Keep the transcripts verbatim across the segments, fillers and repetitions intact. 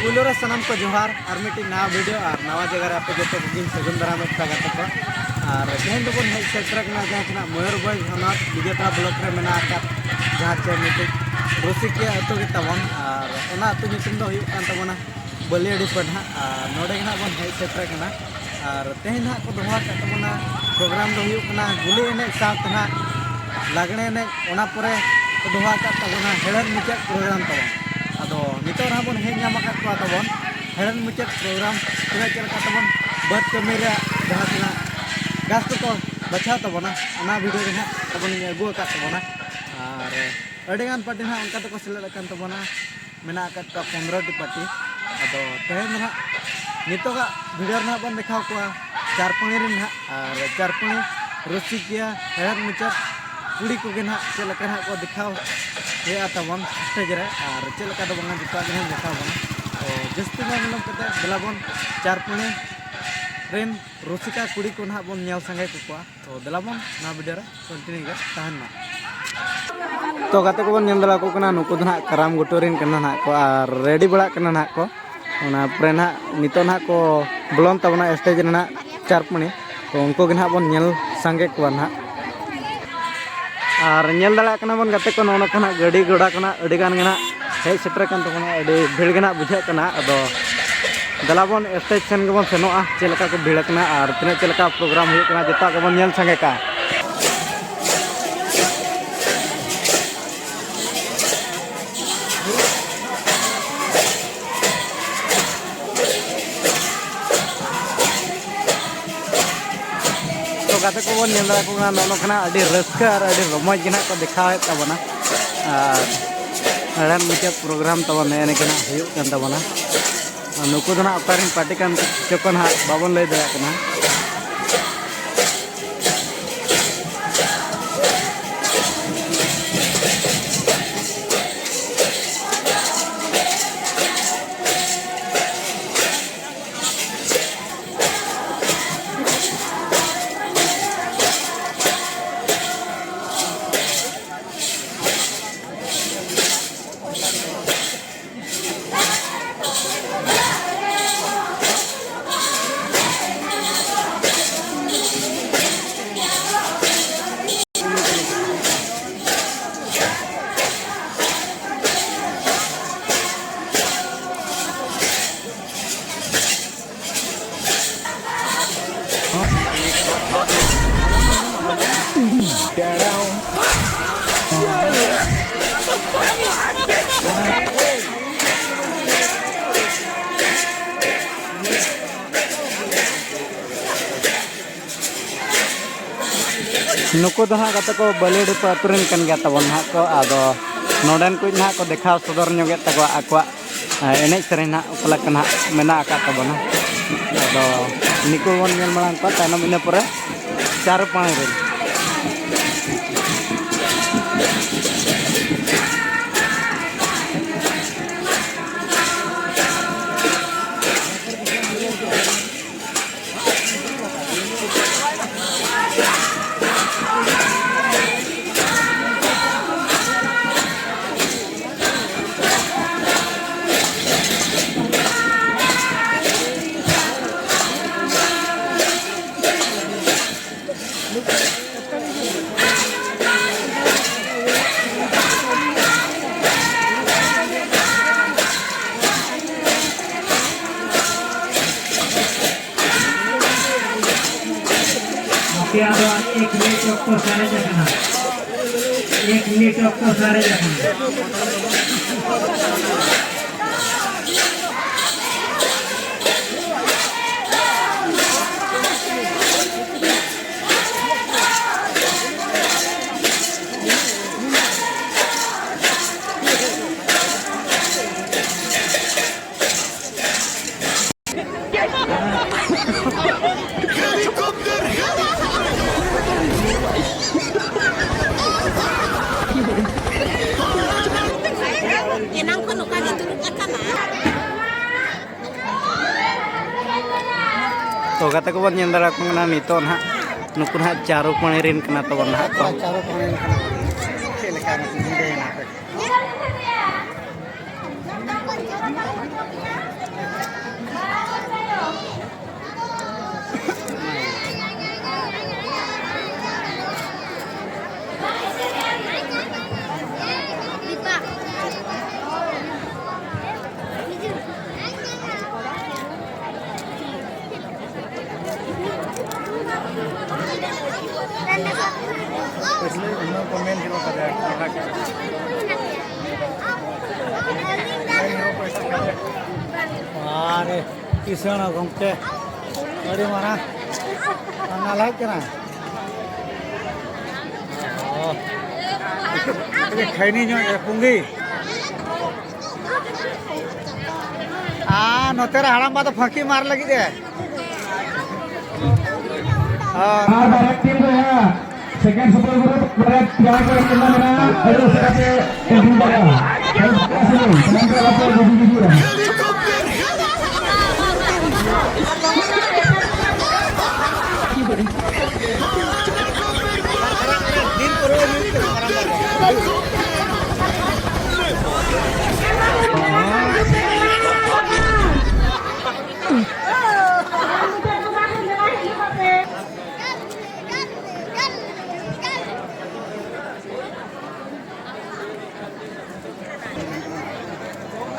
ᱯᱩᱭᱞᱩ ᱨᱮ ᱥᱟᱱᱟᱢ ᱠᱚ ᱡᱚᱦᱟᱨ, ᱟᱨ ᱢᱤᱫᱴᱤᱡ ᱱᱟᱣᱟ ᱵᱷᱤᱰᱤᱭᱳ ᱟᱨ ᱱᱟᱣᱟ ᱡᱟᱭᱜᱟ ᱨᱮ ᱟᱯᱮ ᱡᱚᱛᱚ ᱠᱚᱜᱮᱧ ᱥᱟᱹᱜᱩᱱ ᱫᱟᱨᱟᱢᱮᱫ ᱯᱮᱭᱟ ᱜᱟᱛᱮ ᱠᱚ᱾ ᱟᱨ ᱛᱮᱦᱮᱧ ᱫᱚᱵᱚᱱ ᱦᱮᱡ ᱥᱮᱴᱮᱨ ᱟᱠᱟᱱᱟ ᱡᱟᱦᱟᱸ ᱛᱤᱱᱟᱹᱜ ᱢᱚᱭᱩᱨᱵᱷᱚᱸᱡᱽ ᱦᱚᱱᱚᱛ ᱵᱤᱡᱮᱛᱟᱲᱟ ᱵᱞᱚᱠ ᱨᱮ ᱢᱮᱱᱟᱜ ᱟᱠᱟᱫ ᱡᱟᱦᱟᱸ ᱪᱮ ᱢᱤᱫᱴᱤᱡ ᱨᱩᱥᱤᱠᱤᱭᱟᱹ ᱟᱹᱛᱩ ᱜᱮ ᱛᱟᱵᱚᱱ, ᱟᱨ ᱚᱱᱟ ᱟᱹᱛᱩ ᱧᱩᱛᱩᱢ ᱫᱚ ᱦᱩᱭᱩᱜ ᱠᱟᱱ ᱛᱟᱵᱚᱱᱟ ᱵᱟᱹᱞᱤᱭᱟᱹᱲᱤ ᱯᱟᱹᱰ ᱦᱟᱸᱜ᱾ ᱟᱨ ᱱᱚᱰᱮ ᱜᱮ ᱦᱟᱸᱜ ᱵᱚᱱ ᱦᱮᱡ ᱥᱮᱴᱮᱨ ᱟᱠᱟᱱᱟ᱾ ᱟᱨ ᱛᱮᱦᱮᱧ ᱦᱟᱸᱜ ᱠᱚ ᱫᱚᱦᱚ ᱟᱠᱟᱫ ᱛᱟᱵᱚᱱᱟ ᱯᱨᱳᱜᱨᱟᱢ ᱫᱚ ᱦᱩᱭᱩᱜ ᱠᱟᱱᱟ ᱜᱩᱞᱤ ᱮᱱᱮᱡ ᱥᱟᱶᱛᱮ ᱦᱟᱸᱜ ᱞᱟᱜᱽᱬᱮ ᱮᱱᱮᱡ, ᱚᱱᱟ ᱯᱚᱨᱮ ᱠᱚ ᱫᱚᱦᱚ ᱟᱠᱟᱫ ᱛᱟᱵᱚᱱᱟ ᱦᱮᱲᱦᱮᱫ ᱢᱩᱪᱟᱹᱫ ᱯᱨᱳᱜᱨᱟᱢ ᱛᱟᱵᱚᱱ᱾ ᱟᱫᱚ ᱱᱤᱛᱚᱜ ᱨᱮᱦᱚᱸ ᱵᱚᱱ ᱦᱮᱡ ᱧᱟᱢ ᱟᱠᱟᱫ ᱠᱚᱣᱟ ᱛᱟᱵᱚᱱ ᱦᱮᱲᱦᱮᱫ ᱢᱩᱪᱟᱹᱫ ᱯᱨᱳᱜᱨᱟᱢ ᱛᱤᱱᱟᱹᱜ ᱪᱮᱫ ᱞᱮᱠᱟ ᱛᱟᱵᱚᱱ ᱵᱟᱹᱫᱽ ᱠᱟᱹᱢᱤ ᱨᱮᱭᱟᱜ ᱡᱟᱦᱟᱸ ᱛᱤᱱᱟᱹᱜ ᱜᱷᱟᱥ ᱠᱚᱠᱚ ᱵᱟᱪᱷᱟᱣ ᱛᱟᱵᱚᱱᱟ, ᱚᱱᱟ ᱵᱷᱤᱰᱤᱭᱳ ᱜᱮ ᱦᱟᱸᱜ ᱛᱟᱵᱚᱱ ᱤᱧ ᱟᱹᱜᱩ ᱟᱠᱟᱫ ᱛᱟᱵᱚᱱᱟ᱾ ᱟᱨ ᱟᱹᱰᱤᱜᱟᱱ ᱯᱟᱹᱴᱤ ᱦᱟᱸᱜ ᱚᱱᱠᱟ ᱛᱮᱠᱚ ᱥᱮᱞᱮᱫ ᱟᱠᱟᱱ ᱛᱟᱵᱚᱱᱟ, ᱢᱮᱱᱟᱜ ᱟᱠᱟᱫ ᱠᱚᱣᱟ ᱯᱚᱱᱨᱚ ᱴᱤ ᱯᱟᱹᱴᱤ᱾ ᱟᱫᱚ ᱛᱮᱦᱮᱧ ᱫᱚ ᱦᱟᱸᱜ ᱱᱤᱛᱚᱜᱟᱜ ᱵᱷᱤᱰᱤᱭᱳ ᱨᱮ ᱦᱟᱸᱜ ᱵᱚᱱ ᱫᱮᱠᱷᱟᱣ ᱠᱚᱣᱟ ᱪᱟᱨᱯᱟᱹᱲᱤ ᱨᱮᱱ ᱦᱟᱸᱜ, ᱟᱨ ᱪᱟᱨᱯᱟᱹᱲᱤ ᱨᱩᱥᱤᱠᱤᱭᱟᱹ ᱦᱮᱲᱦᱮᱫ ᱢᱩᱪᱟᱹᱫ ᱠᱩᱲᱤ ᱠᱚᱜᱮ ᱦᱟᱸᱜ ᱪᱮᱫ ᱞᱮᱠᱟ ᱦᱟᱸᱜ ᱠᱚ ᱫᱮᱠᱷᱟᱣ ᱦᱩᱭᱩᱜᱼᱟ ᱛᱟᱵᱚᱱ ᱥᱴᱮᱡᱽ ᱨᱮ, ᱟᱨ ᱪᱮᱫ ᱞᱮᱠᱟ ᱫᱚ ᱵᱟᱝᱟ ᱡᱚᱛᱚᱣᱟᱜ ᱜᱮ ᱦᱟᱸᱜ ᱫᱮᱠᱷᱟᱣ ᱵᱚᱱᱟ᱾ ᱛᱚ ᱡᱟᱹᱥᱛᱤ ᱵᱟᱝ ᱵᱤᱞᱚᱢ ᱠᱟᱛᱮ ᱫᱮᱞᱟ ᱵᱚᱱ ᱪᱟᱨᱯᱟᱹᱲᱤ ᱨᱮᱱ ᱨᱩᱥᱤᱠᱟ ᱠᱩᱲᱤ ᱠᱚ ᱱᱟᱦᱟᱜ ᱵᱚᱱ ᱧᱮᱞ ᱥᱟᱸᱜᱮ ᱠᱚᱣᱟ᱾ ᱛᱚ ᱫᱮᱞᱟ ᱵᱚᱱ ᱱᱚᱣᱟ ᱵᱷᱤᱰᱤᱭᱳ ᱨᱮ ᱠᱚᱱᱴᱤᱱᱤᱭᱩ ᱜᱮ ᱛᱟᱦᱮᱱ ᱢᱟ᱾ ᱛᱚ ᱜᱟᱛᱮ ᱠᱚᱵᱚᱱ ᱧᱮᱞ ᱫᱟᱲᱮᱭᱟᱠᱚ ᱠᱟᱱᱟ, ᱱᱩᱠᱩ ᱫᱚ ᱱᱟᱦᱟᱜ ᱠᱟᱨᱟᱢ ᱜᱩᱴᱩ ᱨᱮᱱ ᱠᱟᱱᱟ ᱱᱟᱦᱟᱜ ᱠᱚ ᱟᱨ ᱨᱮᱰᱤ ᱵᱟᱲᱟᱜ ᱠᱟᱱᱟ ᱱᱟᱦᱟᱜ ᱠᱚ᱾ ᱚᱱᱟ ᱯᱚᱨᱮ ᱱᱟᱦᱟᱜ ᱱᱤᱛᱚᱜ ᱱᱟᱦᱟᱜ ᱠᱚ ᱵᱚᱞᱚᱱ ᱛᱟᱵᱚᱱᱟ ᱥᱴᱮᱡᱽ ᱨᱮ ᱱᱟᱦᱟᱜ ᱪᱟᱨᱯᱟᱹᱲᱤ᱾ ᱛᱚ ᱩᱱᱠᱩ ᱜᱮ ᱱᱟᱦᱟᱜ ᱵᱚᱱ ᱧᱮᱞ ᱥᱟᱸᱜᱮ ᱠᱚᱣᱟ ᱱᱟᱦᱟᱜ᱾ ᱟᱨ ᱧᱮᱞ ᱫᱟᱲᱮᱭᱟᱜ ᱠᱟᱱᱟ ᱵᱚᱱ ᱜᱟᱛᱮ ᱠᱚ, ᱱᱚᱜᱼᱚ ᱱᱚᱝᱠᱟ ᱱᱟᱦᱟᱜ ᱜᱟᱹᱰᱤ ᱜᱷᱚᱲᱟ ᱠᱚ ᱱᱟᱦᱟᱜ ᱟᱹᱰᱤ ᱜᱟᱱ ᱜᱮ ᱱᱟᱦᱟᱜ ᱦᱮᱡ ᱥᱮᱴᱮᱨ ᱟᱠᱟᱱ ᱛᱟᱵᱚᱱᱟ, ᱟᱹᱰᱤ ᱵᱷᱤᱲ ᱜᱮ ᱱᱟᱦᱟᱜ ᱵᱩᱡᱷᱟᱹᱜ ᱠᱟᱱᱟ᱾ ᱟᱫᱚ ᱫᱮᱞᱟ ᱵᱚᱱ ᱥᱴᱮᱡᱽ ᱥᱮᱱ ᱜᱮᱵᱚᱱ ᱥᱮᱱᱚᱜᱼᱟ, ᱪᱮᱫ ᱞᱮᱠᱟ ᱠᱚ ᱵᱷᱤᱲ ᱟᱠᱟᱱᱟ ᱟᱨ ᱛᱤᱱᱟᱹᱜ ᱪᱮᱫ ᱞᱮᱠᱟ ᱯᱨᱳᱜᱨᱟᱢ ᱦᱩᱭᱩᱜ ᱠᱟᱱᱟ, ᱡᱚᱛᱚᱣᱟᱜ ᱜᱮᱵᱚᱱ ᱧᱮᱞ ᱥᱟᱸᱜᱮ ᱠᱟᱜᱼᱟ᱾ ᱛᱚ ᱜᱟᱛᱮ ᱠᱚᱵᱚᱱ ᱧᱮᱞ ᱫᱟᱲᱮᱭᱟᱠᱚ ᱠᱟᱱᱟ, ᱱᱚᱜᱼᱚ ᱱᱚᱝᱠᱟᱱᱟᱜ ᱟᱹᱰᱤ ᱨᱟᱹᱥᱠᱟᱹ ᱟᱨ ᱟᱹᱰᱤ ᱨᱚᱢᱚᱡᱽ ᱜᱮ ᱱᱟᱦᱟᱜ ᱠᱚ ᱫᱮᱠᱷᱟᱣᱮᱫ ᱛᱟᱵᱚᱱᱟ᱾ ᱟᱨ ᱦᱮᱲᱦᱮᱫ ᱢᱩᱪᱟᱹᱫ ᱯᱨᱳᱜᱨᱟᱢ ᱛᱟᱵᱚᱱ ᱱᱮᱜᱼᱮ ᱱᱤᱝᱠᱟᱹ ᱱᱟᱦᱟᱜ ᱦᱩᱭᱩᱜ ᱠᱟᱱ ᱛᱟᱵᱚᱱᱟ᱾ ᱟᱨ ᱱᱩᱠᱩ ᱫᱚ ᱱᱟᱦᱟᱜ ᱚᱠᱟ ᱨᱮᱱ ᱯᱟᱹᱴᱤ ᱠᱟᱱ ᱪᱚᱠᱚ ᱱᱟᱦᱟᱜ ᱵᱟᱵᱚᱱ ᱞᱟᱹᱭ ᱫᱟᱲᱮᱭᱟᱜ ᱠᱟᱱᱟ᱾ ᱱᱩᱠᱩ ᱫᱚ ᱦᱟᱸᱜ ᱜᱟᱛᱮ ᱠᱚ ᱵᱟᱹᱞᱤᱰᱤᱯᱟ ᱟᱹᱛᱩ ᱨᱮᱱ ᱠᱟᱱ ᱜᱮᱭᱟ ᱛᱟᱵᱚᱱ ᱦᱟᱸᱜ ᱠᱚ᱾ ᱟᱫᱚ ᱱᱚᱰᱮᱱ ᱠᱚ ᱱᱟᱦᱟᱜ ᱠᱚ ᱫᱮᱠᱷᱟᱣ ᱥᱚᱫᱚᱨ ᱧᱚᱜᱮᱫ ᱛᱟᱠᱚᱣᱟ ᱟᱠᱚᱣᱟᱜ, ᱮ, ᱮᱱᱮᱡ ᱥᱮᱨᱮᱧ ᱱᱟᱦᱟᱜ ᱚᱠᱟ ᱞᱮᱠᱟ ᱱᱟᱦᱟᱜ ᱢᱮᱱᱟᱜ ᱟᱠᱟᱫ ᱛᱟᱵᱚᱱᱟ᱾ ᱟᱫᱚ ᱱᱩᱠᱩ ᱵᱚᱱ ᱧᱮᱞ ᱢᱟᱲᱟᱝ ᱠᱚᱣᱟ, ᱛᱟᱭᱱᱚᱢ ᱤᱱᱟᱹ ᱯᱚᱨᱮ ᱪᱟᱨᱚ ᱯᱟᱲᱮ ᱨᱮᱱ᱾ ᱟᱯᱮᱭᱟᱜ ᱫᱚ ᱮᱠ ᱢᱤᱱᱤᱴ ᱚᱠᱛᱚ ᱥᱟᱨᱮᱡ ᱟᱠᱟᱱᱟ᱾ ᱮᱠ ᱢᱤᱱᱤᱴ ᱚᱠᱛᱚ ᱥᱟᱨᱮᱡ ᱟᱠᱟᱱᱟ᱾ ᱮᱱᱟᱝ ᱠᱷᱚᱱ ᱱᱚᱝᱠᱟ ᱜᱮ ᱫᱩᱲᱩᱵ ᱟᱠᱟᱱᱟ᱾ ᱛᱚ ᱜᱟᱛᱮ ᱠᱚᱵᱚᱱ ᱧᱮᱞ ᱫᱟᱲᱮᱭᱟᱠᱚ ᱠᱟᱱᱟ ᱱᱤᱛᱚᱜ ᱱᱟᱦᱟᱜ, ᱱᱩᱠᱩ ᱱᱟᱦᱟᱜ ᱪᱟᱨᱚ ᱯᱟᱹᱲᱤ ᱨᱮᱱ ᱠᱟᱱᱟ ᱛᱟᱵᱚᱱ ᱱᱟᱦᱟᱜ ᱠᱚ᱾ ᱪᱟᱨᱚ ᱯᱟᱹᱲᱤ ᱨᱮᱱ ᱠᱟᱱᱟ ᱠᱚ᱾ ᱪᱮᱫ ᱞᱮᱠᱟ ᱱᱩᱠᱩ ᱧᱤᱫᱟᱹᱭᱮᱱᱟ ᱠᱚ? ᱟᱨᱮ ᱠᱤᱥᱟᱹᱬ ᱜᱚᱢᱠᱮ, ᱟᱹᱰᱤ ᱢᱟᱨᱟᱝ ᱚᱱᱟ ᱞᱟᱭᱤᱴ ᱠᱟᱱᱟ᱾ ᱠᱷᱟᱭᱱᱤ ᱧᱚᱜ ᱮ ᱯᱩᱸᱜᱤ᱾ ᱟᱨ ᱱᱚᱛᱮ ᱨᱮ ᱦᱟᱲᱟᱢᱵᱟ ᱫᱚ ᱯᱷᱟᱸᱠᱤ ᱢᱟᱨ ᱞᱟᱹᱜᱤᱫ ᱮ᱾ ᱟᱨ ᱵᱟᱨᱭᱟ ᱴᱤᱢ ᱨᱮ ᱥᱮᱠᱮᱱᱰ ᱥᱩᱯᱟᱨ ᱜᱨᱩᱯ ᱵᱟᱨᱭᱟ ᱡᱟᱦᱟᱸᱭ ᱠᱚ ᱮᱱᱮᱡ ᱠᱟᱱᱟ, ᱟᱹᱰᱤ ᱩᱥᱟᱹᱨᱟ ᱛᱮ ᱮᱱᱴᱨᱤ ᱫᱟᱲᱮᱭᱟᱜᱼᱟ᱾ ᱟᱹᱰᱤ ᱩᱥᱟᱹᱨᱟ ᱥᱮ ᱛᱟᱭᱚᱢ ᱛᱮ ᱟᱞᱚ ᱯᱮ ᱜᱤᱰᱤ ᱜᱤᱰᱤᱭᱟ᱾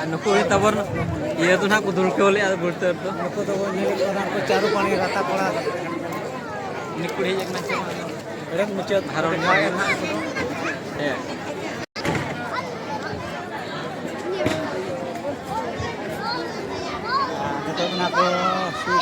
ᱟᱨ ᱱᱩᱠᱩ ᱜᱮ ᱛᱟᱵᱚᱱ ᱤᱭᱟᱹ ᱫᱚ ᱱᱟᱦᱟᱜ ᱠᱚ ᱫᱩᱲᱠᱟᱹᱣ ᱞᱮᱫᱼᱟ ᱵᱩᱞᱴᱟᱹᱨ ᱫᱚ᱾ ᱱᱩᱠᱩ ᱫᱚᱵᱚᱱ ᱧᱮᱞᱮᱫ ᱠᱚᱣᱟ ᱱᱟᱦᱟᱜ ᱠᱚ ᱪᱟᱨᱩ ᱯᱟᱲᱤ ᱨᱟᱛᱟ ᱠᱚᱲᱟ᱾ ᱩᱱᱤ ᱠᱩᱲᱤ ᱦᱮᱡ ᱟᱠᱟᱱᱟ ᱥᱮ ᱵᱟᱝ? ᱮᱲᱮ ᱢᱩᱪᱟᱹᱫ ᱟᱨ ᱩᱱᱤ ᱦᱮᱸ᱾ ᱱᱤᱛᱚᱜ ᱚᱱᱟ ᱠᱚ ᱥᱩᱨ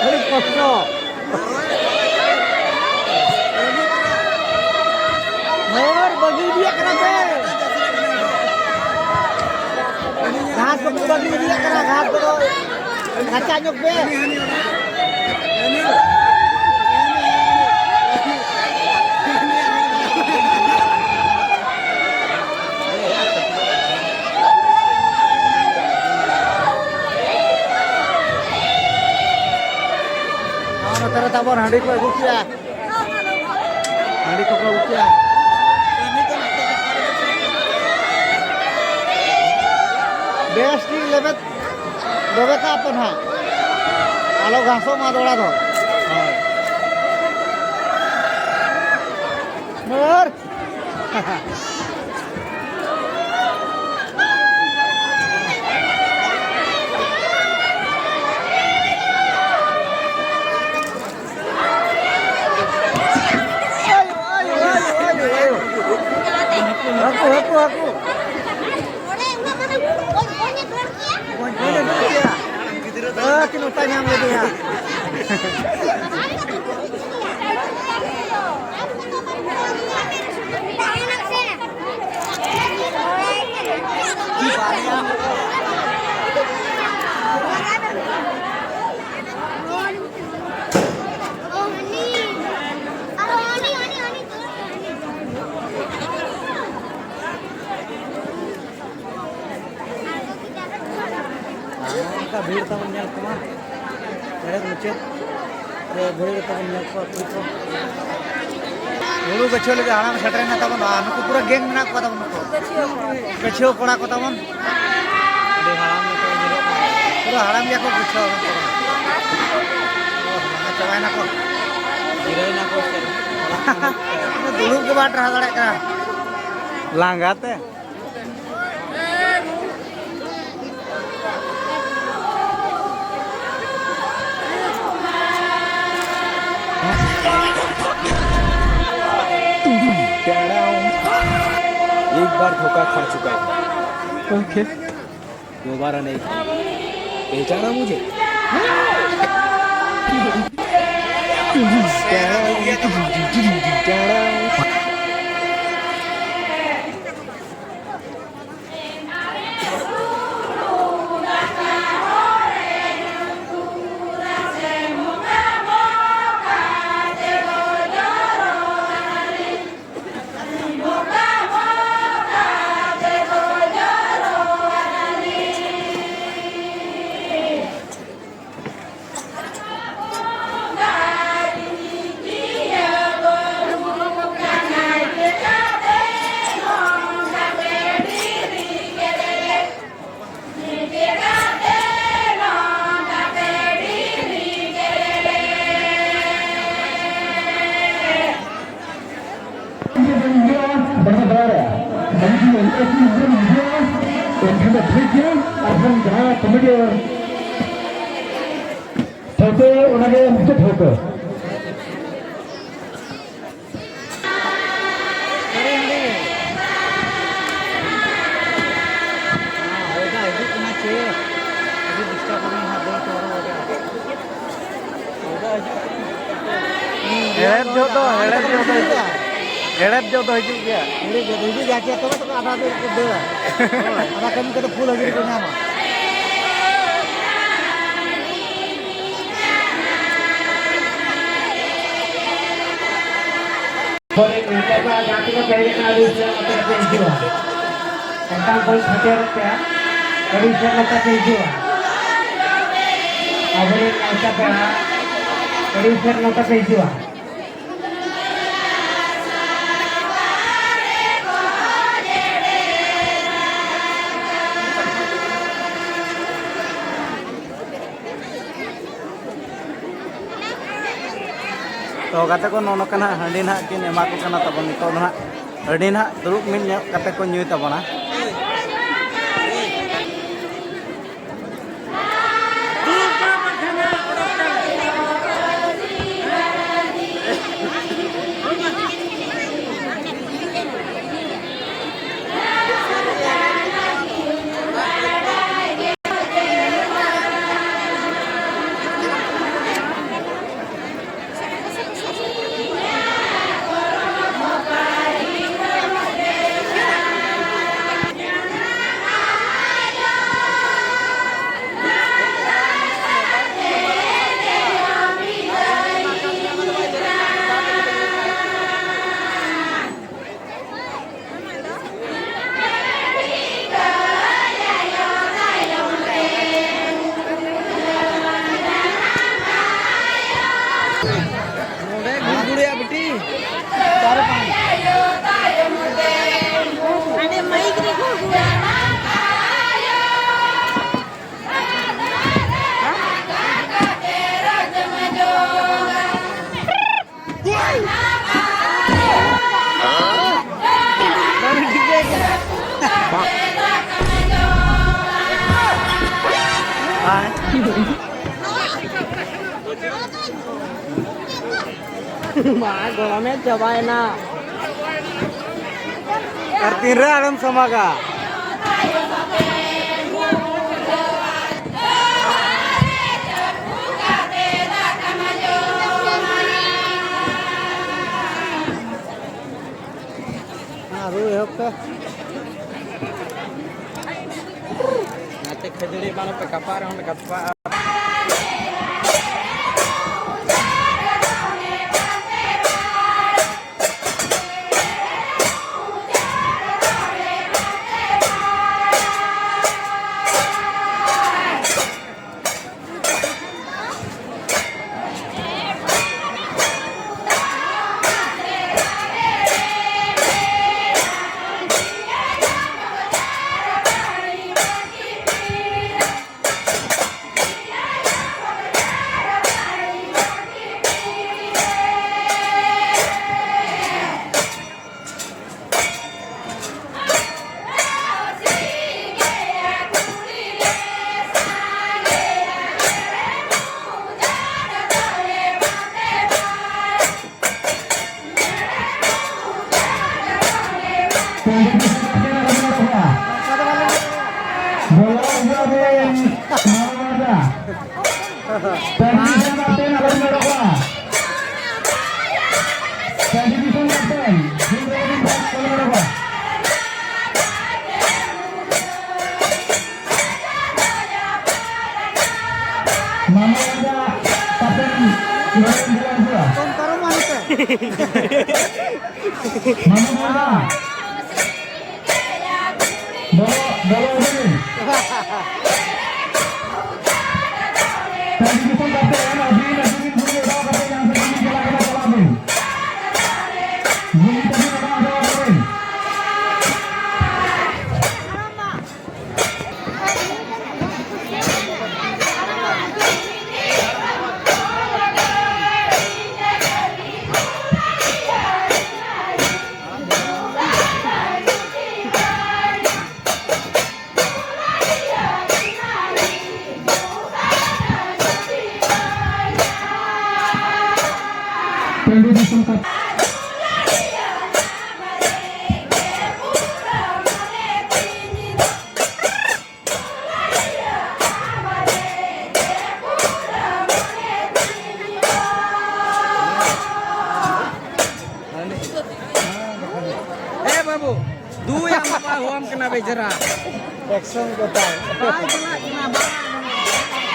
ᱟᱹᱰᱤ ᱠᱚᱥᱴᱚ᱾ ᱦᱚᱲ ᱵᱟᱹᱜᱤ ᱤᱫᱤᱭᱟᱜ ᱠᱟᱱᱟ ᱯᱮ᱾ ᱜᱷᱟᱥ ᱠᱚᱯᱮ ᱵᱟᱹᱜᱤ ᱤᱫᱤᱭᱟᱜ ᱠᱟᱱᱟ, ᱜᱷᱟᱥ ᱠᱚᱫᱚ ᱨᱟᱪᱟ ᱧᱚᱜ ᱯᱮ᱾ ᱱᱚᱛᱮ ᱨᱮ ᱛᱟᱵᱚᱱ ᱦᱟᱺᱰᱤ ᱠᱚ ᱟᱹᱜᱩ ᱠᱮᱜᱼᱟ᱾ ᱦᱟᱺᱰᱤ ᱠᱚᱠᱚ ᱟᱹᱜᱩ ᱠᱮᱜᱼᱟ᱾ ᱵᱮᱥ ᱴᱷᱤᱠ ᱞᱮᱵᱮᱫ, ᱞᱮᱵᱮᱫ ᱠᱟᱜ ᱯᱮ ᱱᱟᱦᱟᱜ᱾ ᱟᱞᱚ ᱜᱷᱟᱥᱚᱜ ᱢᱟ ᱫᱚᱲᱟ ᱫᱚ᱾ ᱦᱳᱭ᱾ ᱢᱟᱹᱨ᱾ ᱦᱟᱹᱠᱩ, ᱦᱟᱹᱠᱩ, ᱦᱟᱹᱠᱩ᱾ ᱜᱚᱡ, ᱜᱚᱡ ᱮ ᱫᱩᱲᱩᱵ ᱠᱮᱜᱼᱟ᱾ ᱟᱹᱠᱤᱱ ᱚᱛᱟ ᱧᱟᱢ ᱞᱮᱫᱮᱭᱟ᱾ ᱚᱱᱠᱟ ᱵᱷᱤᱲ ᱛᱟᱵᱚᱱ ᱧᱮᱞ ᱠᱚᱢᱟ, ᱮᱲᱮ ᱢᱩᱪᱟᱹᱫ ᱨᱮ ᱵᱷᱤᱲ ᱛᱟᱵᱚᱱ ᱧᱮᱞ ᱠᱚᱣᱟ ᱠᱩᱲᱤ ᱠᱚ᱾ ᱦᱩᱲᱩ ᱜᱟᱹᱪᱷᱟᱹᱣ ᱞᱟᱹᱜᱤᱫ ᱦᱟᱲᱟᱢ ᱥᱮᱴᱮᱨᱮᱱᱟ ᱛᱟᱵᱚᱱ, ᱟᱨ ᱱᱩᱠᱩ ᱯᱩᱨᱟᱹ ᱜᱮᱝ ᱢᱮᱱᱟᱜ ᱠᱚᱣᱟ ᱛᱟᱵᱚᱱ ᱱᱩᱠᱩ᱾ ᱜᱟᱹᱪᱷᱟᱹᱣ ᱠᱚᱲᱟ ᱠᱚ ᱛᱟᱵᱚᱱ᱾ ᱟᱹᱰᱤ ᱦᱟᱲᱟᱢ ᱞᱮᱠᱟ ᱠᱚ ᱧᱮᱞᱚᱜ ᱠᱟᱱᱟ᱾ ᱯᱩᱨᱟᱹ ᱦᱟᱲᱟᱢ ᱜᱮᱭᱟ ᱠᱚ ᱜᱟᱹᱪᱷᱟᱹᱣ ᱠᱚᱲᱟ᱾ ᱚ, ᱞᱟᱸᱜᱟ ᱪᱟᱵᱟᱭᱮᱱᱟ ᱠᱚ᱾ ᱡᱤᱨᱟᱹᱣᱮᱱᱟ ᱠᱚ᱾ ᱫᱩᱲᱩᱵ ᱜᱮ ᱵᱟᱭ ᱴᱟᱨᱦᱟᱣ ᱫᱟᱲᱮᱭᱟᱜ ᱠᱟᱱᱟ᱾ ᱞᱟᱸᱜᱟ ᱛᱮ᱾ एक बार धोखा खा चुका हूँ। ओके। दोबारा नहीं खाऊंगा। पहचाना मुझे? ᱴᱷᱤᱠ ᱜᱮᱭᱟ, ᱟᱨ ᱠᱷᱟᱱ ᱡᱟᱦᱟᱸ ᱠᱚᱢᱤᱴᱤ ᱴᱷᱟᱹᱣᱠᱟᱹ, ᱚᱱᱟᱜᱮ ᱢᱩᱪᱟᱹᱫ ᱴᱷᱟᱹᱣᱠᱟᱹ᱾ ᱦᱚᱭ ᱫᱟᱜ ᱦᱤᱡᱩᱜ ᱠᱟᱱᱟ ᱪᱮ? ᱟᱹᱰᱤ ᱰᱤᱥᱴᱟᱵ ᱠᱟᱱᱟ ᱱᱟᱦᱟᱜ, ᱫᱟᱹᱲ ᱠᱚ ᱵᱟᱨᱚ ᱵᱟᱡᱟᱜᱼᱟ᱾ ᱦᱚᱭ ᱫᱟᱜ ᱦᱤᱡᱩᱜ ᱠᱟᱱᱟ᱾ ᱦᱮᱲᱦᱮᱫ ᱡᱚᱦᱚᱜ ᱫᱚ, ᱦᱮᱲᱦᱮᱫ ᱡᱚᱦᱚᱜ ᱫᱚ ᱦᱤᱡᱩᱜ, ᱦᱮᱲᱦᱮᱫ ᱡᱚᱦᱚᱜ ᱫᱚ ᱦᱤᱡᱩᱜ ᱜᱮᱭᱟ᱾ ᱦᱮᱲᱦᱮᱫ ᱡᱚᱦᱚᱜ ᱫᱚ ᱦᱤᱡᱩᱜ ᱜᱮᱭᱟ, ᱪᱮᱫ ᱛᱚᱵᱮ ᱛᱚᱠᱚ ᱟᱫᱷᱟ ᱫᱚ ᱠᱚ ᱫᱟᱹᱲᱟ᱾ ᱦᱳᱭ᱾ ᱟᱫᱷᱟ ᱠᱟᱹᱢᱤ ᱠᱚᱫᱚ ᱯᱷᱩᱞ ᱦᱟᱹᱡᱨᱤ ᱠᱚ ᱧᱟᱢᱟ᱾ ᱯᱚᱨᱮ ᱱᱮᱣᱛᱟ ᱯᱮᱲᱟ ᱡᱟᱦᱟᱸ ᱛᱤᱱᱟᱹᱜ ᱯᱮ ᱦᱮᱡ ᱟᱠᱟᱱᱟ, ᱟᱹᱰᱤ ᱩᱥᱟᱹᱨᱟ ᱱᱚᱛᱮ ᱯᱮ ᱦᱤᱡᱩᱜᱼᱟ᱾ ᱥᱟᱱᱛᱟᱲ ᱠᱚ ᱥᱮᱴᱮᱨᱚᱜ ᱯᱮ, ᱟᱹᱰᱤ ᱩᱥᱟᱹᱨᱟ ᱱᱚᱛᱮ ᱯᱮ ᱦᱤᱡᱩᱜᱼᱟ᱾ ᱟᱵᱚᱨᱮᱱ ᱱᱮᱣᱛᱟ ᱯᱮᱲᱟ, ᱟᱹᱰᱤ ᱩᱥᱟᱹᱨᱟ ᱱᱚᱛᱮ ᱯᱮ ᱦᱤᱡᱩᱜᱼᱟ᱾ ᱛᱚ ᱜᱟᱛᱮ ᱠᱚ, ᱱᱚᱜᱼᱚ ᱱᱚᱝᱠᱟ ᱱᱟᱦᱟᱜ ᱦᱟᱺᱰᱤ ᱱᱟᱦᱟᱜ ᱠᱤᱱ ᱮᱢᱟ ᱠᱚ ᱠᱟᱱᱟ ᱛᱟᱵᱚᱱ᱾ ᱱᱤᱛᱚᱜ ᱫᱚ ᱱᱟᱦᱟᱜ ᱦᱟᱺᱰᱤ ᱱᱟᱦᱟᱜ ᱫᱩᱲᱩᱵ ᱢᱤᱫ ᱧᱚᱜ ᱠᱟᱛᱮ ᱠᱚ ᱧᱩᱭ ᱛᱟᱵᱚᱱᱟ᱾ ᱢᱟ ᱜᱚᱲᱚᱢᱮ ᱪᱟᱵᱟᱭᱮᱱᱟ᱾ ᱟᱨ ᱛᱤᱱᱨᱮ ᱟᱲᱮᱢ ᱥᱟᱢᱟᱜᱟ? ᱟᱨᱩ ᱮᱦᱚᱵ ᱯᱮ᱾ ᱱᱟᱛᱮ ᱠᱷᱟᱹᱡᱟᱹᱲᱤ ᱮᱢᱟᱱᱚᱜ ᱯᱮ, ᱠᱟᱯᱟ ᱨᱮᱦᱚᱸ ᱞᱮ ᱠᱟᱯᱟᱜᱼᱟ᱾ ᱢᱟᱢᱟ ᱨᱟᱡᱟ ᱛᱟᱯᱮᱱ ᱞᱚᱲᱮᱱ ᱫᱩᱞᱟᱹᱱ ᱦᱩᱭᱩᱜᱼᱟ᱾ ᱢᱟᱢᱟ ᱨᱟᱡᱟ᱾ ᱵᱚᱞᱚ, ᱵᱚᱞᱚ ᱟᱹᱵᱤᱱ᱾ ᱴᱟᱺᱰᱤ ᱫᱤᱥᱚᱢ ᱠᱟᱛᱮ ᱟᱹᱵᱤᱱ, ᱟᱹᱵᱤᱱ ᱜᱩᱞᱤ ᱚᱰᱟᱣ ᱠᱟᱛᱮ ᱡᱟᱦᱟᱸ ᱥᱮᱫ ᱵᱤᱱ ᱪᱟᱞᱟᱜ ᱠᱟᱱᱟ, ᱪᱟᱞᱟᱜ ᱵᱤᱱ᱾ ᱜᱩᱞᱤ ᱛᱟᱹᱵᱤᱱ ᱚᱰᱟᱣ ᱚᱰᱟᱣ ᱠᱟᱛᱮ᱾ ᱡᱮᱨᱟ᱾ ᱮᱠᱥᱚᱱ ᱠᱚ ᱛᱟᱭ᱾ ᱵᱟᱭ ᱪᱟᱞᱟᱜ ᱠᱟᱱᱟ, ᱵᱟᱭ ᱟᱸᱡᱚᱢᱚᱜ ᱠᱟᱱᱟ᱾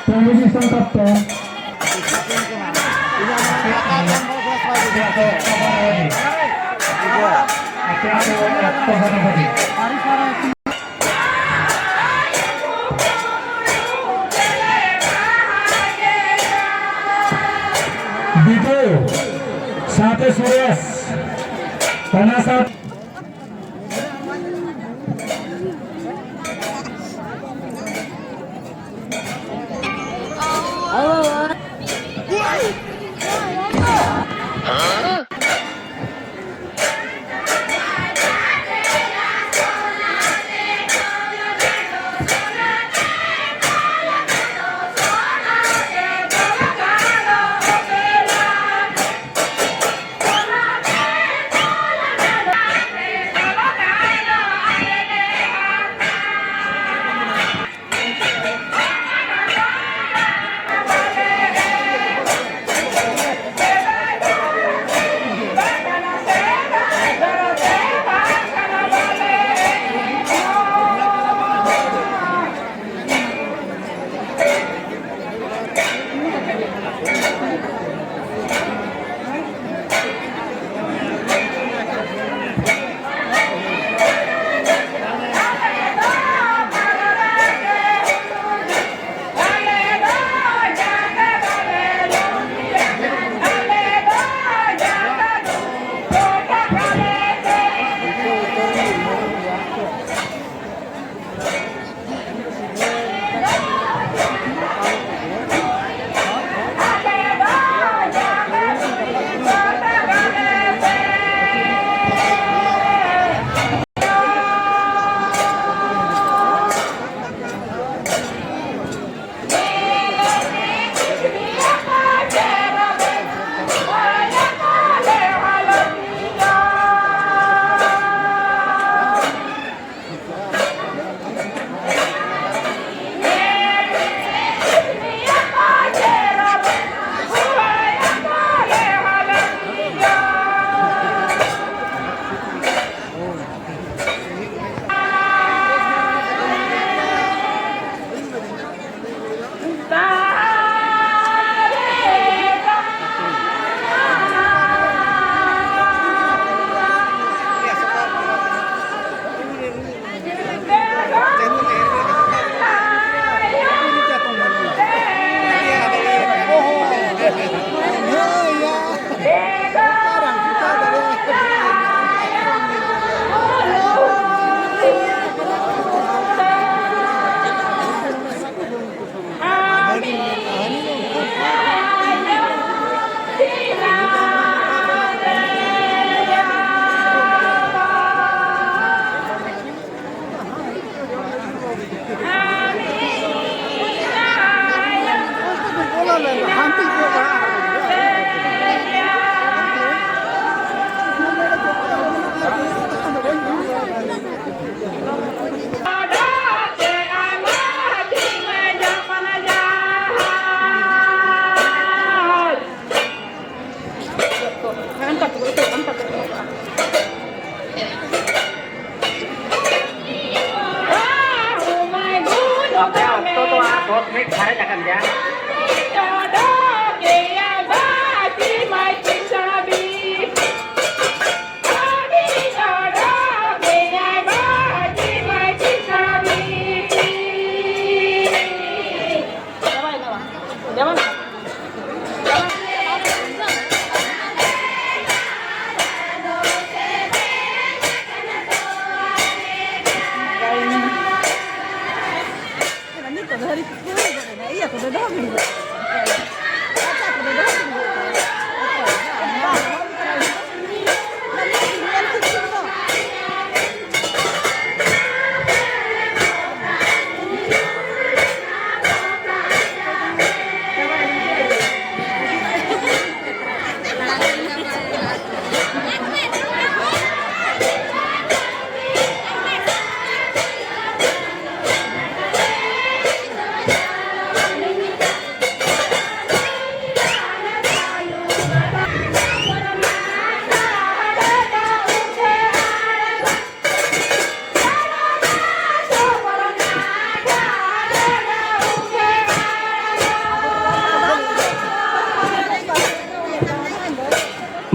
Television Captain. ᱵᱤᱡᱚᱭ ᱥᱟᱶᱛᱮ ᱥᱩᱨᱮᱥ, ᱚᱱᱟ ᱥᱟᱶ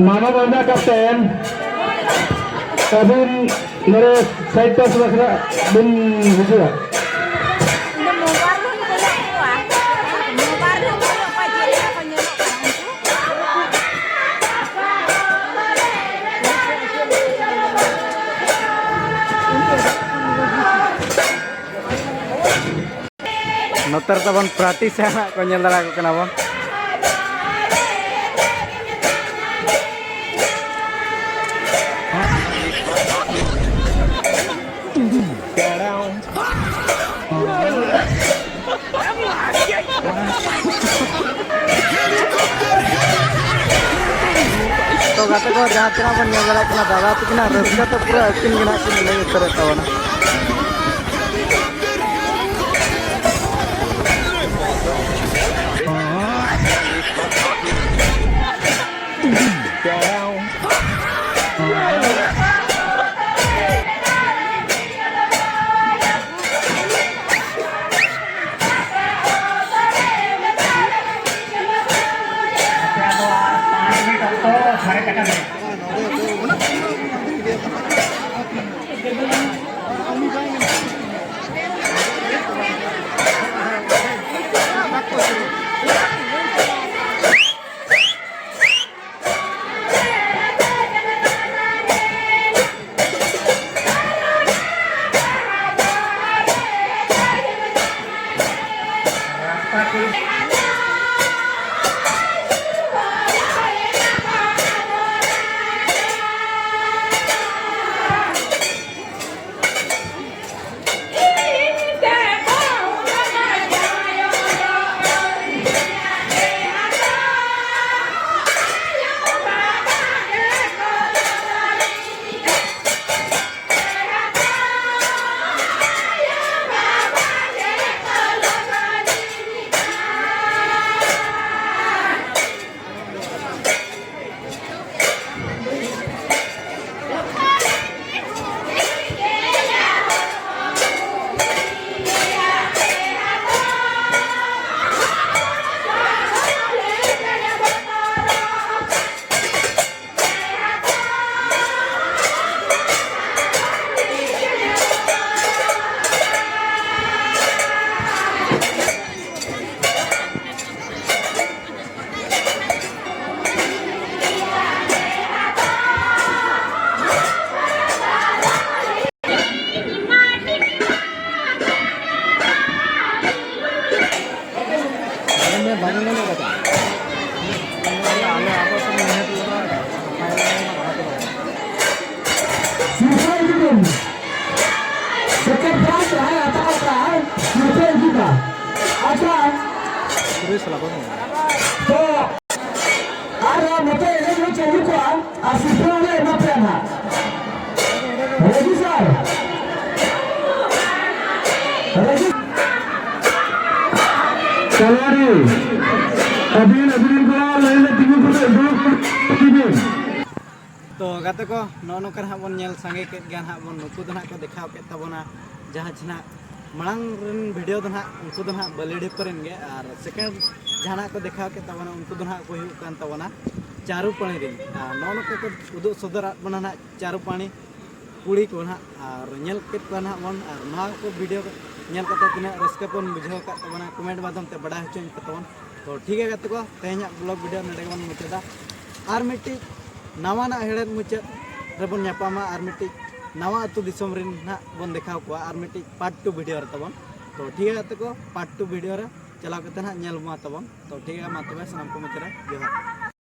ᱢᱟᱱᱚᱛ ᱨᱮᱱᱟᱜ ᱠᱟᱯᱴᱮᱱ, ᱟᱹᱵᱤᱱ ᱱᱚᱰᱮ ᱥᱟᱭᱤᱰ ᱯᱟᱥ ᱵᱟᱠᱷᱨᱟ ᱵᱤᱱ ᱦᱤᱡᱩᱜᱼᱟ᱾ ᱱᱚᱛᱮ ᱨᱮ ᱛᱟᱵᱚᱱ ᱯᱨᱮᱠᱴᱤᱥ ᱦᱟᱸᱜ ᱠᱚ ᱧᱮᱞ ᱫᱟᱲᱮᱭᱟᱠᱚ ᱠᱟᱱᱟ ᱵᱚᱱ᱾ ᱛᱚ ᱜᱟᱛᱮ ᱠᱚ, ᱡᱟᱦᱟᱸ ᱛᱤᱱᱟᱹᱜ ᱵᱚᱱ ᱧᱮᱞ ᱫᱟᱲᱮᱭᱟᱜ ᱠᱟᱱᱟ, ᱫᱟᱫᱟ ᱛᱟᱹᱠᱤᱱᱟᱜ ᱨᱟᱹᱥᱠᱟᱹ ᱛᱮ ᱯᱩᱨᱟᱹ ᱟᱹᱠᱤᱱ ᱜᱮ ᱱᱟᱜ ᱠᱤᱱ ᱞᱟᱹᱭ ᱩᱛᱟᱹᱨᱮᱫ ᱛᱟᱵᱚᱱᱟ᱾ ᱛᱚ, ᱟᱨ ᱱᱚᱛᱮ ᱮᱱᱮᱡ ᱦᱚᱸ ᱪᱟᱹᱞᱩ ᱠᱚᱜᱼᱟ ᱟᱨ ᱥᱤᱨᱯᱟᱹ ᱦᱚᱸᱞᱮ ᱮᱢᱟ ᱯᱮᱭᱟ ᱱᱟᱦᱟᱜ᱾ ᱨᱟᱹᱡᱩ ᱥᱟᱨ᱾ ᱨᱟᱹᱡᱩ᱾ ᱠᱟᱞᱣᱟᱨᱤ, ᱟᱹᱵᱤᱱ, ᱟᱹᱵᱤᱱ ᱠᱚᱲᱟ ᱞᱟᱭᱤᱱ ᱨᱮ ᱛᱤᱸᱜᱩ ᱠᱟᱛᱮ ᱫᱩᱲᱩᱵ ᱠᱚᱜ ᱵᱤᱱ᱾ ᱛᱚ ᱜᱟᱛᱮ ᱠᱚ, ᱱᱚᱜᱼᱚ ᱱᱚᱝᱠᱟ ᱱᱟᱦᱟᱜ ᱵᱚᱱ ᱧᱮᱞ ᱥᱟᱸᱜᱮ ᱠᱮᱫ ᱜᱮᱭᱟ ᱱᱟᱦᱟᱜ ᱵᱚᱱ, ᱱᱩᱠᱩ ᱫᱚ ᱱᱟᱦᱟᱜ ᱠᱚ ᱫᱮᱠᱷᱟᱣ ᱠᱮᱫ ᱛᱟᱵᱚᱱᱟ ᱡᱟᱦᱟᱸ ᱪᱮ ᱱᱟᱦᱟᱜ ᱢᱟᱲᱟᱝ ᱨᱮᱱ ᱵᱷᱤᱰᱤᱭᱳ ᱫᱚ ᱱᱟᱦᱟᱜ ᱩᱱᱠᱩ ᱫᱚ ᱱᱟᱦᱟᱜ ᱵᱟᱹᱞᱤᱰᱤᱯ ᱨᱮᱱ ᱜᱮ, ᱟᱨ ᱥᱮᱠᱮᱱᱰ ᱡᱟᱦᱟᱸ ᱱᱟᱦᱟᱜ ᱠᱚ ᱫᱮᱠᱷᱟᱣ ᱠᱮᱫ ᱛᱟᱵᱚᱱᱟ ᱩᱱᱠᱩ ᱫᱚ ᱱᱟᱦᱟᱜ ᱠᱚ ᱦᱩᱭᱩᱜ ᱠᱟᱱ ᱛᱟᱵᱚᱱᱟ ᱪᱟᱨᱩᱯᱟᱹᱲᱤ ᱨᱮᱱ᱾ ᱟᱨ ᱱᱚᱜᱼᱚ ᱱᱚᱝᱠᱟ ᱠᱚ ᱩᱫᱩᱜ ᱥᱚᱫᱚᱨᱟᱫ ᱵᱚᱱᱟ ᱱᱟᱦᱟᱜ ᱪᱟᱨᱩᱯᱟᱹᱲᱤ ᱠᱩᱲᱤ ᱠᱚ ᱱᱟᱦᱟᱜ, ᱟᱨ ᱧᱮᱞ ᱠᱮᱫ ᱠᱚᱣᱟ ᱱᱟᱦᱟᱜ ᱵᱚᱱ, ᱟᱨ ᱱᱚᱣᱟ ᱠᱚ ᱵᱷᱤᱰᱤᱭᱳ ᱧᱮᱞ ᱠᱟᱛᱮ ᱛᱤᱱᱟᱹᱜ ᱨᱟᱹᱥᱠᱟᱹ ᱵᱚᱱ ᱵᱩᱡᱷᱟᱹᱣ ᱟᱠᱟᱫ ᱛᱟᱵᱚᱱᱟ ᱠᱚᱢᱮᱱᱴ ᱢᱟᱫᱽᱫᱷᱚᱢ ᱛᱮ ᱵᱟᱰᱟᱭ ᱦᱚᱪᱚᱧ ᱯᱮ ᱛᱟᱵᱚᱱ᱾ ᱛᱚ ᱴᱷᱤᱠ ᱜᱮᱭᱟ ᱜᱟᱛᱮ ᱠᱚ, ᱛᱮᱦᱮᱧᱟᱜ ᱵᱞᱚᱜ ᱵᱷᱤᱰᱤᱭᱳ ᱱᱚᱰᱮ ᱜᱮᱵᱚᱱ ᱢᱩᱪᱟᱹᱫᱟ᱾ ᱟᱨ ᱢᱤᱫᱴᱤᱡ ᱱᱟᱣᱟᱱᱟᱜ ᱦᱮᱲᱦᱮᱫ ᱢᱩᱪᱟᱹᱫ ᱨᱮᱵᱚᱱ ᱧᱟᱯᱟᱢᱟ, ᱟᱨ ᱢᱤᱫᱴᱤᱡ ᱱᱟᱣᱟ ᱟᱹᱛᱩ ᱫᱤᱥᱚᱢ ᱨᱮᱱ ᱱᱟᱦᱟᱜ ᱵᱚᱱ ᱫᱮᱠᱷᱟᱣ ᱠᱚᱣᱟ ᱟᱨ ᱢᱤᱫᱴᱤᱡ ᱯᱟᱨᱴ ᱴᱩ ᱵᱷᱤᱰᱤᱭᱳ ᱨᱮ ᱛᱟᱵᱚᱱ᱾ ᱛᱚ ᱴᱷᱤᱠ ᱜᱮᱭᱟ ᱜᱟᱛᱮ ᱠᱚ, ᱯᱟᱨᱴ ᱴᱩ ᱵᱷᱤᱰᱤᱭᱳ ᱨᱮ ᱪᱟᱞᱟᱣ ᱠᱟᱛᱮ ᱱᱟᱦᱟᱜ ᱧᱮᱞ ᱢᱟ ᱛᱟᱵᱚᱱ᱾ ᱛᱚ ᱴᱷᱤᱠ ᱜᱮᱭᱟ, ᱢᱟ ᱛᱚᱵᱮ ᱥᱟᱱᱟᱢ ᱠᱚ ᱢᱩᱪᱟᱹᱫ ᱨᱮ ᱡᱚᱦᱟᱨ᱾